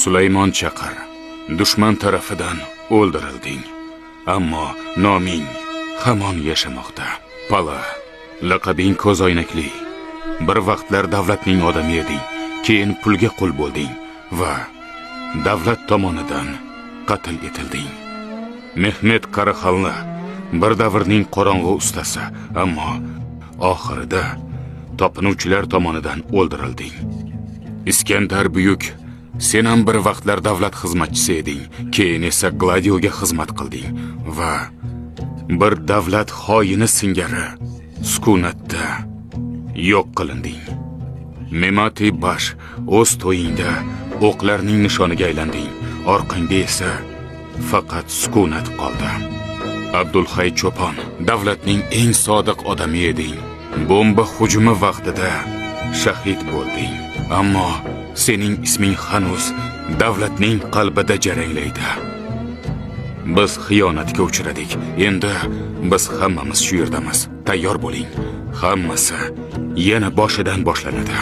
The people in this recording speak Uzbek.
Sulaymon Chaqir, dushman tarafidan o'ldirilding, ammo noming hamon yashamoqda. Pala, laqabing ko'zoynakli. Bir vaqtlar davlatning odami eding, keyin pulga qul bo'lding va davlat tomonidan qatl etilding. Mehmet Qaraxanli bir davrning qorong'u ustasi, ammo oxirida topinuvchilar tomonidan o'ldirilding. Iskandar Buyuk, sen ham bir vaqtlar davlat xizmatchisi eding, keyin esa Gladioga xizmat qilding va bir davlat xoini singari sukunatda yo'q qilinding. Memati Bash, o'z to'yingda o'qlarning nishoniga aylanding. Orqangda esa faqat sukunat qoldi. Abdulhay Cho'pon, davlatning eng sodiq odami eding. Bomba hujumi vaqtida shahid bo'lding. Ammo sening isming hanuz davlatning qalbida jaranglaydi. Biz xiyonatga uchradik. Endi biz hammamiz shu yerdamiz. Tayyor bo'ling. Hammasi yana boshidan boshlanadi.